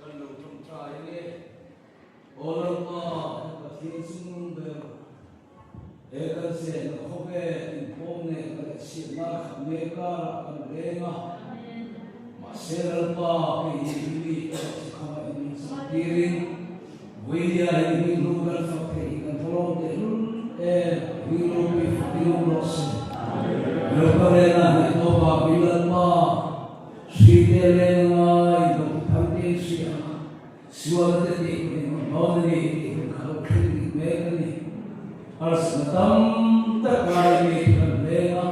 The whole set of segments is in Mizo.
Kan lo tawngtai ang e. Aw Lalpa, kan Pathian chungnung ber, he kan chenna khawvel inpawm nehna leh chhiatna a khat mek karah kan leng a. Mahse Lalpa, kei hi mi erawh chu khama in min changtirin. Vawinia hi hming hnu kan fak theih hi kan thlawm tehlul em, hming ropui fak in awm rawh se. Lokalena hnaih tawp ah min Lalpa hri te leng ngai lo ti thang te in hria ang a, sual te tih hun in awm dawn a ni tih hun kha lo thleng dik mek a ni. Harsatna tam tak ngai mi te kan leng a,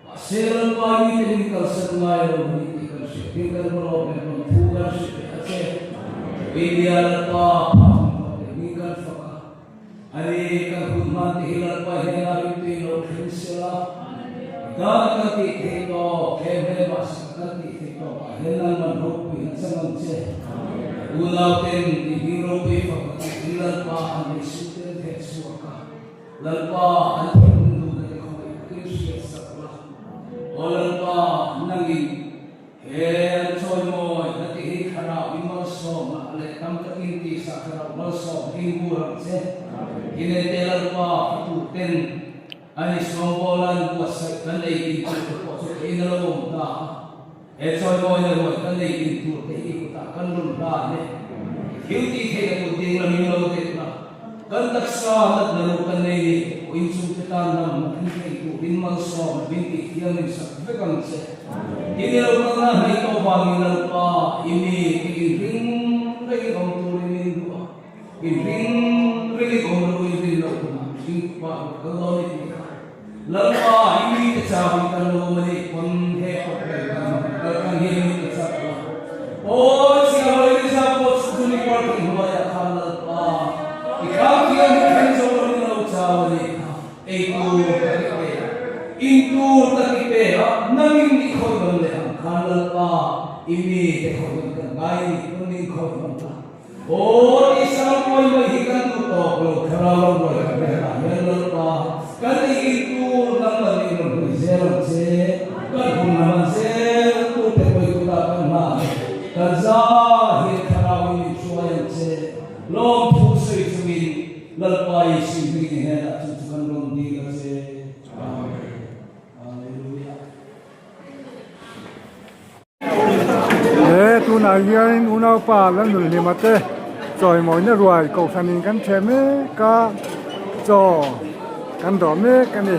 Mahse Lalpa mite min kalsan ngai lo ni tih kan hriat hi kan rawp leh rawn thu kan hre teh a che. India Lalpa phah hun fak leh hming kan fak a, ani kan hun hman te hi Lalpa hian a rimtui lo thleng sela, dan kan tih theih tawh he hmel ah sak kan tih theih tawh ah hian nangman ropui han chang ang che. Unau ten i hming ropui fak a tih hi Lalpa an nei suh ten theh chhuak a. Lalpa, an thinlung duhna te khawngaih takin hriat sak la. Aw Lalpa, nangin he an chawimawi na ti hi thlarau i malsawmna leh tam takin tisa thlarau malsawmna in bur ang che. Tinete Lalpa, fatu ten an i sawngbawl an buatsaih kan ei in tur te pawh chu theihna lo awm ta a. He chawimawina ruai kan nei in tur te hi kutah kan rawn hlan e. Thil tih theihna kut ding lamin lo detna, kan taksa natna ru kan nei nih te pawh inchung te tan lam na thil theih turin malsawmna min tih thiangin sak vek ang che. Tin i lo kalna hnaih tawh vangin Lalpa i mi te inring rengin awm turin min duh a, inring rengin awm lo in rin loh hunah mihring pa ru kal dawn i tih kha. Lalpa i mite chauhin kan lo awm a nih pawn he program kan hman kal kan hian min la chak lo. Aw Siahawi Rizal pawh chu Juni parking hnuaiah khan Lalpa i kham thiam hi thleng zo lovin a lo chau a nih kha. Ei tur ka ti pe a, in tur ka ti pe a, nangin i khawih dawn leh ang khan Lalpa i mite khawih dawn kan ngai a nih pawn min khawih dawn ta. Aw tisa mawi mai hi kan duh tawk lo, thlarau ram ruai kan hre ah hian Lalpa kan ei in tur nangmah nih rawn hlui zel ang che, kan hun lam an zel tur te pawi kutah kan hlan e, kan za hian thlarau in min hruai ang che, lawmthu sawi chungin Lalpa Jesu hming i hnenah chu chu kan rawn dil a che. Amen. Hallelujah. He tunah hianin unaupa Lalnunhlima te chawimawina ruai kohhranin kan ṭheh mek a, chaw kan dawh mek a ni.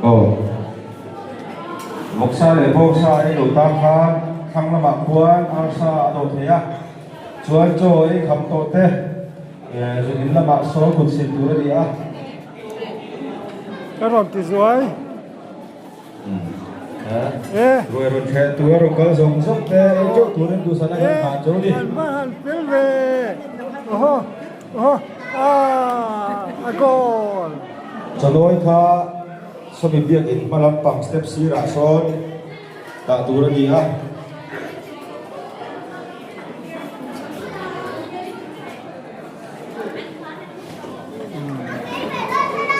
Aw. Vawksa leh bawngsa ei lo tan khan thlang lamah khuan arsa a dawh thei a, chuan chaw ei kham tawh te zun in lamah sawn kut sil tur a ni a. Ka rawn ti zuai. E. Ruai rawn ṭheh tur a rawn kal zawng zawng te ei teuh turin duhsana kan hman chu ni. An va han fel ve. Oho oho ah a goal. Chanawi kha sawmi biakin hma lampang step sirah sawn dah tur a ni a.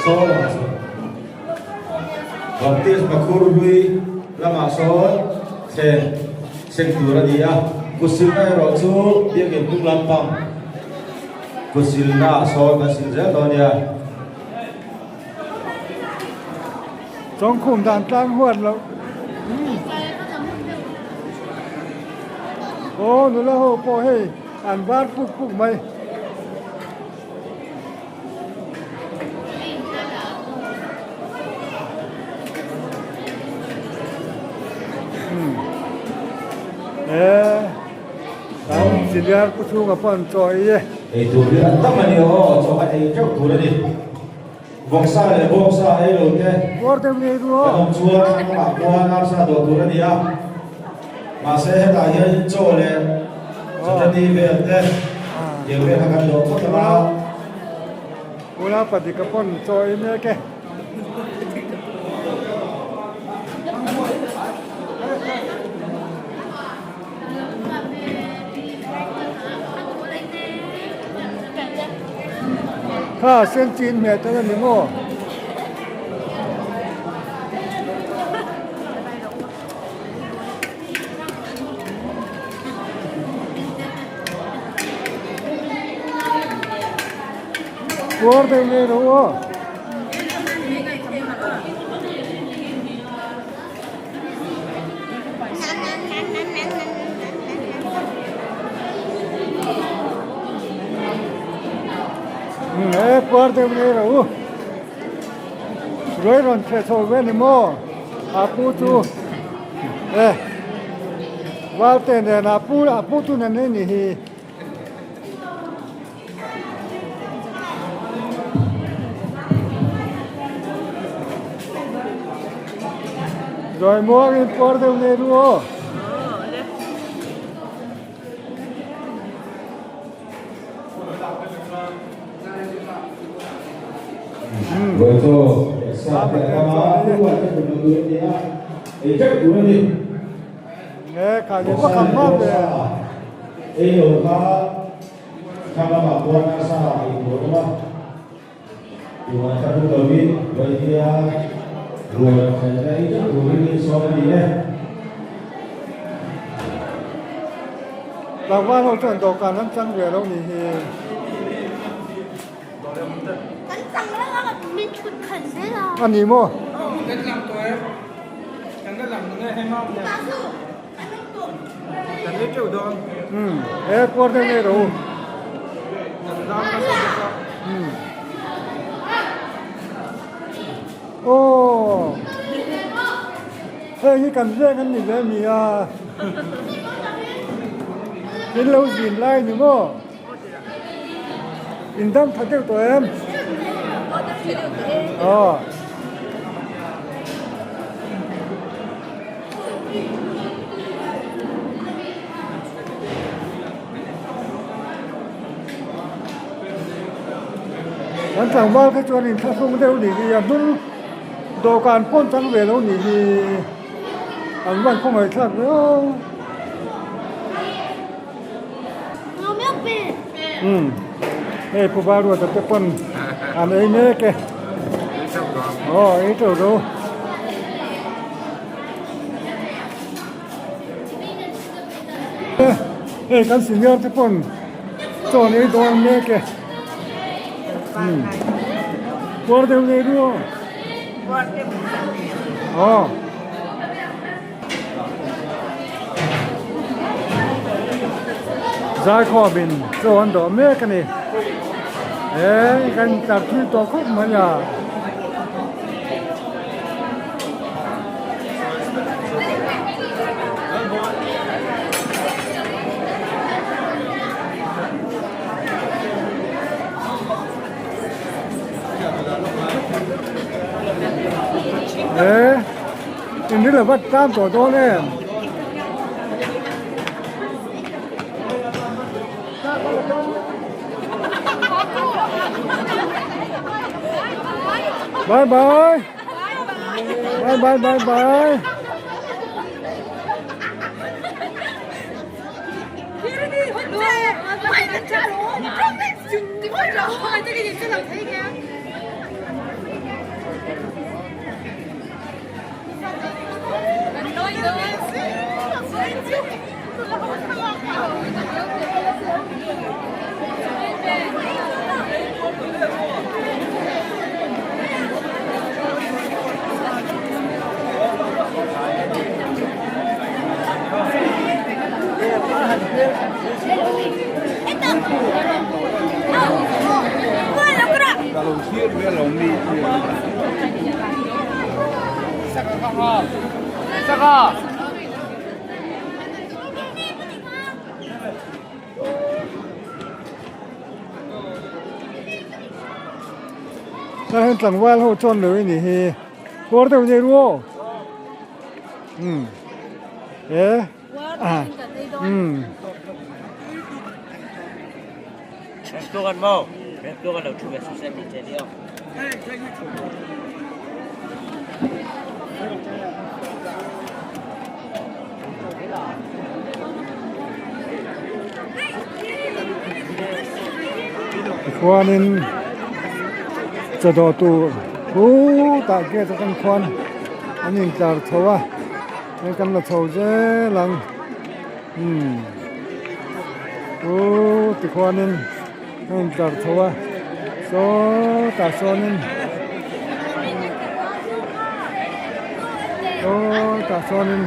Saw lamah sawn Baptisma khur hlui lamah sawn thleng seng tur a ni a, kutsilna erawh chu biakin hnung lampang kutsilna ah sawn kan sil zel dawn nia. Chawngkhum dan tlang huat loh. Aw nula ho pawh hei an var puk puk mai. Kan Senior Pu Chhunga pawh an chaw ei e. Ei tur hi an tam a ni aw, chaw a ei teuh tur a ni. Vawksa leh bawksa ei lo te kan awm chuan thlang lamah khuan arsa dawh tur a ni a. Mahse hetah hian chaw leh chutani vel te tiang vel kha kan dawh phawt ang a. Ula Padika pawn chaw ei mek e. Kha sen chin hmeh tel a ni maw? Puar deuh ngei rawh u aw. E puar deuh ngei rawh u. Ruai rawn theh chho ve ni maw? A pu chu e Valte nen a pu a pu chu nen ni hi. Ruai muangin puar deuh nei ru aw. Ruai chaw sa te a tam a, ruai te hmun lo tur a ni a, ei teuh tur a ni. Nge kha ni va kham hma ve. Ei lo kha thlang lamah khuan a sa ei tur a awm a, tumah thla tum lovin ruai nia ruai rawn thlen te ei teuh turin in sawm a ni e. Tlangval ho chuan dawhkan an chang ve lo ni hi. A ni maw? Umm he puar deuh ngei rawh u. Umm aw heng hi kan veng an ni ve a ni a in lo zin lai ni maw? In dam tha deuh tawh em? Aw. Kan tlangval kha chuan in thlahrung deuh nih hi a hnung dawhkan pawn chang ve lo nih hi an van khawngaihthlak ve aw. Umm hei Pu Valruata te pawn an ei mek e aw ei teuh ro hei kan senior te pawn chaw an ei dawn mek e umm puar deuh ngei ru aw aw. Zaikhawmin chaw an dawh mek a ni. He kan tlar thui tawh khawp mai a. He. In ri lova tlang tawh dawn em? Bye bye. Bye bye bye bye. Tah hian tlangval ho chuan lo i nih hi puar deuh nei ru aw umm he ah umm. Tichuanin chaw dawh tur khutah gate atang khuan an intlar chho a hei kan la chho zel ang umm u tikhuanin a intlar chho a sawtah sawnin sawtah sawnin.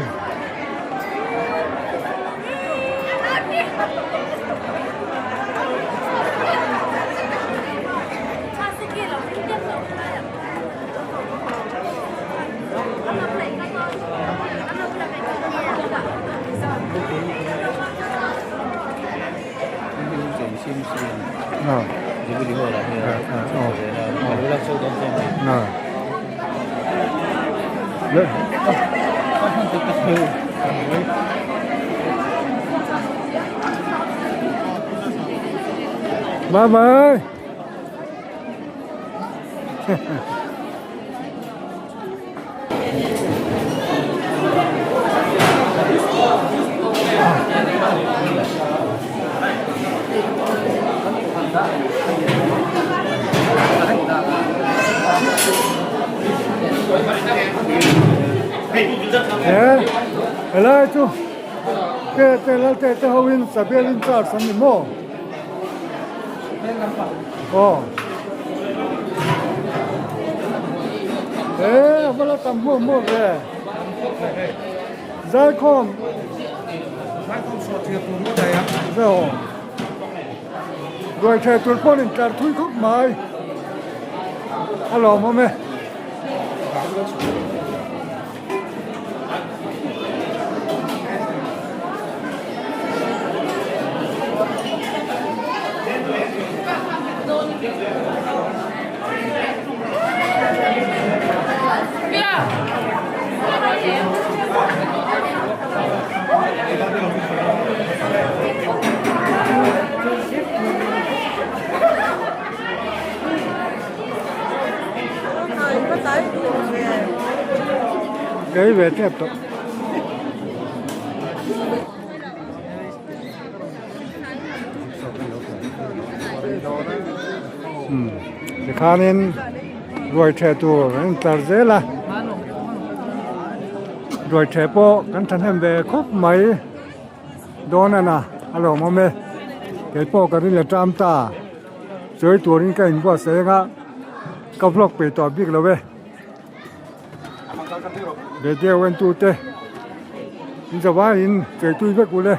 Bye bye. Helai chu te te lal te te ho in sabial in charge an ni maw aw he a va la tam hmuh hmuh ve zaikhawm zaikhawm sawh thir tur ngawt ai a aw ruai theh tur pawh in tlar thui khawp mai a lawmawm e. Kei ve tep tawh. Umm tikhanin ruai theh tur an intlar zel a ruai theh pawh kan thahnem ve khawp mai dawn a na a lawmawm e keipawh ka rin la ṭam ta chawi turin ka inbuatsaih anga ka vlog peih tawh bik lo e. Video en tute in zawai in cheitui vek ule.